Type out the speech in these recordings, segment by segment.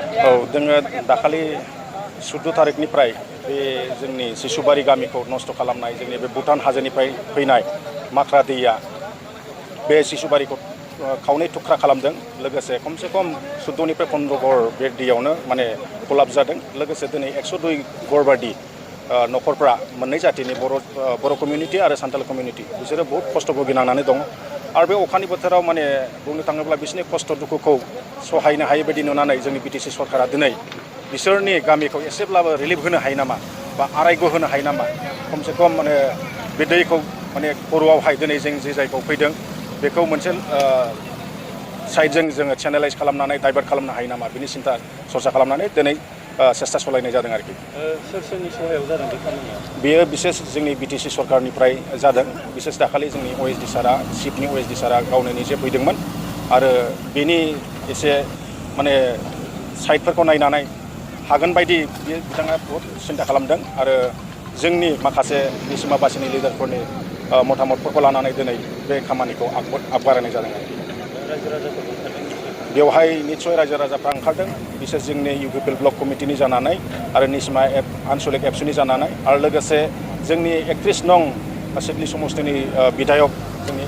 औ जोङो दाखालि 14 थारिखनिफ्राय बे जोंनि सिसुबारि गामिखौ नष्ट खालामनाय जोंनि बे भुटान हाजोनिफ्राय फैनाय माख्रा दैया बे सिसुबारिखौ खावनै थुख्रा खालामदों। लोगोसे खमसे खम 14निफ्राय 15 घर बे दैयावनो माने खलाप जादों। लोगोसे दिनै 102 घर बादि न'खरफ्रा मोननै जाथिनि बर' कमिउनिटि आरो सान्थाल कमिउनिटि बिसोरो बहुत खस्थ' भुगिनांनानै दङ। आरो बे अखानि बोथोराव माने बुंनो थाङोब्ला बिसोरनि खस्थ' दुखुखौ सहायनो हायै बायदि नुनानै जोंनि बिटिसि सरकारा दिनै बिसोरनि गामिखौ एसेब्लाबो रिलिफ होनो हायो नामा बा आरायग' होनो हायो नामा, खमसे खम माने बे दैखौ माने खर'आवहाय दिनै जों जे जायगायाव फैदों बेखौ मोनसे साइडजों जोङो चेनेलाइज खालामनानै डाइभार्ट खालामनो हायो नामा बिनि सिन्था सरसा खालामनानै दिनै सेस्था सलायनाय जादों आरोखि। सोरनि सहायाव जादों बे खामानिया? बेयो बिसेस जोंनि बिटिसि सरकारनिफ्राय जादों। बिसेस दाखालि जोंनि OSD सारा चिफनि OSD सारा गावनो निजे फैदोंमोन आरो बेनि एसे माने साइडफोरखौ नायनानै हागोन बायदि बिथाङा बहुत सिन्था खालामदों आरो जोंनि माखासे निसिमा बासिनि लिडारफोरनि मतामतफोरखौ लानानै दिनै बे खामानिखौ आगबारायनाय जादों आरोखि। रायजो राजाफोर ओंखारदों? बेवहाय निस्सय रायजो राजाफ्रा ओंखारदों। बिसोर जोंनि UPPL ब्लक कमिटिनि जानानै आरो निसिमा आनसलिक एबसुनि जानानै आरो लोगोसे जोंनि 31 नं सिडली समस्तिनि बिधायक जोंनि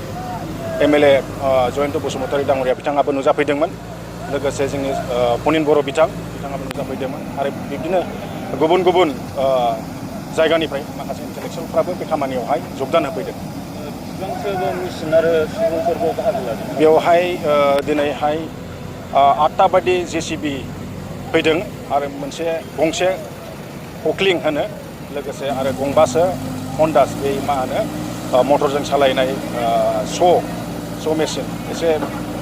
MLA जयन्त बसुमतारी डांगरिया बिथाङाबो नुजाफैदोंमोन। लोगोसे जोंनि पनिन बर' बिथाङाबो नुजाफैदोंमोन आरो बिब्दिनो गुबुन गुबुन जायगानिफ्राय माखासे इन्टेलेक्सुयेलफ्राबो बे खामानियावहाय जगदान होफैदों। बेसेबांसो मेसिन आरो सुबुंफोरबो बाहागो लादों? बेवहाय दिनैहाय 8टा बायदि JCB फैदों आरो गंसे हकलिं होनो, लोगोसे आरो गंबासो हन्डास बे मा होनो मटरजों सालायनाय स' मेसिन एसे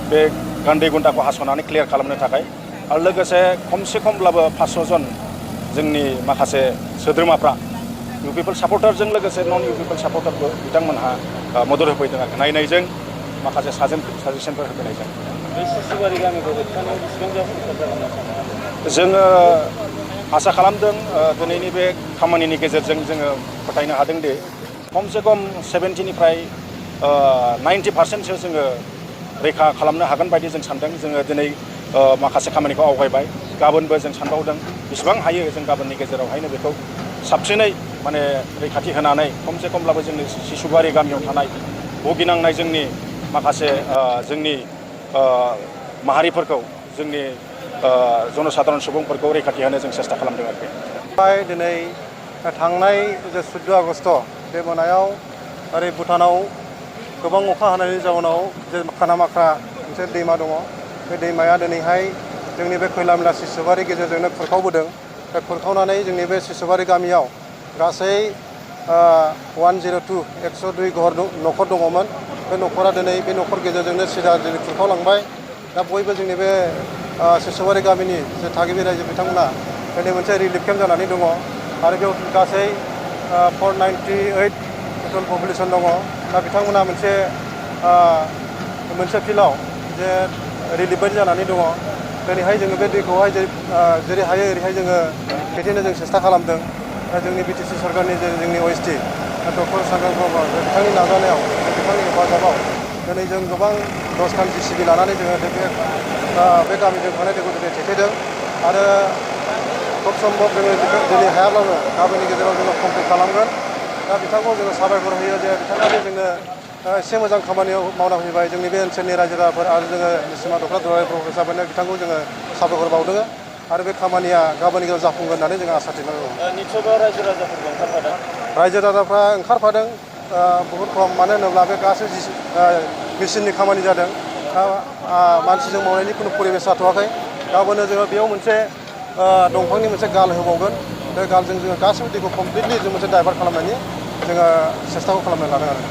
बे गान्दै गुन्दाखौ हास'नानै क्लियार खालामनो थाखाय आरो लोगोसे खमसे खमब्लाबो 500 जन जोंनि माखासे सोद्रोमाफ्रा UPPL सापर्टारजों लोगोसे नन UPPL सापर्टारबो बिथांमोनहा मदद होफैदों आरो नायनायजों माखासे साजेसनफोर होफैनायजों। बे सिसुबारि गामिखौ होबथानायाव बेसेबां जाफुंसार जागोन होनना सानो? जोङो आसा खालामदों दिनैनि बे खामानिनि गेजेरजों जोङो फोथायनो हादों दि खमसे खम 70निफ्राय 90% जोङो रैखा खालामनो हागोन बायदि जों सानदों। जोङो दिनै माखासे खामानिखौ आवगायबाय, गाबोनबो जों सानबावदों बेसेबां हायो जों गाबोननि गेजेरावहायनो बेखौ साबसिनै माने रैखाथि होनानै खमसे खमब्लाबो जोंनि सिसुबारि गामियाव थानाय भुगिनांनाय जोंनि माखासे जोंनि माहारिफोरखौ जोंनि जनसाधारन सुबुंफोरखौ रैखाथि होनो जों सेस्था खालामदों आरोखि। दिनै थांनाय 14 आगस्ट बे मोनायाव ओरै भुटानाव गोबां अखा हानायनि जाउनाव जे खानामाख्रा मोनसे दैमा दङ, बे दैमाया दिनैहाय जोंनि बे खैलामैला सिसुबारि गेजेरजोंनो खुरखावबोदों। बे खुरखावनानै जोंनि बे सिसुबारि गामियाव गासै 102 न'खर दङमोन। बे न'खरा दिनै बे न'खर गेजेरजोंनो सिदा दिनै खुरखावलांबाय। दा बयबो जोंनि बे सिसुबारि गामिनि जे थागिबि रायजो बिथांमोना दिनै मोनसे रिलिफ केम्प जानानै दङ आरो बेयाव गासै 498 टटेल पपुलेसन दङ। दा बिथांमोना मोनसे फिल्डआव जे रिलिफ बायदि जानानै दङ। दिनैहाय जोङो बे दैखौहाय जेरै हायो ओरैहाय जोङो फेथेनो जों सेस्था खालामदों। दा जोंनि बिटिसि सरकारनि जे जोंनि OSD डक्टर सांग्रां ब्रह्म बिथांनि नाजानायाव बिथांनि हेफाजाबाव दिनै जों गोबां 10खान JCB लानानै जोङो बे गामिजों थांनाय दैखौ दिनै थेथेदों आरो खोब सम्भब जोङो दिनै हायाब्लाबो गामिनि गेजेराव जोङो कमप्लिट खालामगोन। दा बिथांखौ जोङो साबायखर होयो जे बिथाङा जे जोंनो एसे मोजां खामानियाव मावना फैबाय जोंनि बे ओनसोलनि रायजो राजाफोर आरो जोङो निसिमा दख्ला दुलाराय प्रफेसार बिथांखौ जोङो साबायखर बावदों आरो बे खामानिया गाबोननि गेजेराव जाफुंगोन होननानै जोङो आसा थिनानै दङ। निस्सयबा रायजो राजाफोरबो ओंखारफादों? रायजो राजाफ्रा ओंखारफादों बहुद खम, मानो होनोब्ला बे गासै मेसिननि खामानि जादों। मानसिजों मावनायनि खुनु परिबेस जाथ'वाखै। गाबोननो जोङो बेयाव मोनसे दंफांनि मोनसे गाल होबावगोन। बे गालजों जोङो गासैबो दैखौ कमप्लिटलि जों मोनसे डाइभार्ट खालामनायनि जोङो सेस्टाखौ खालामनानै लादों आरो।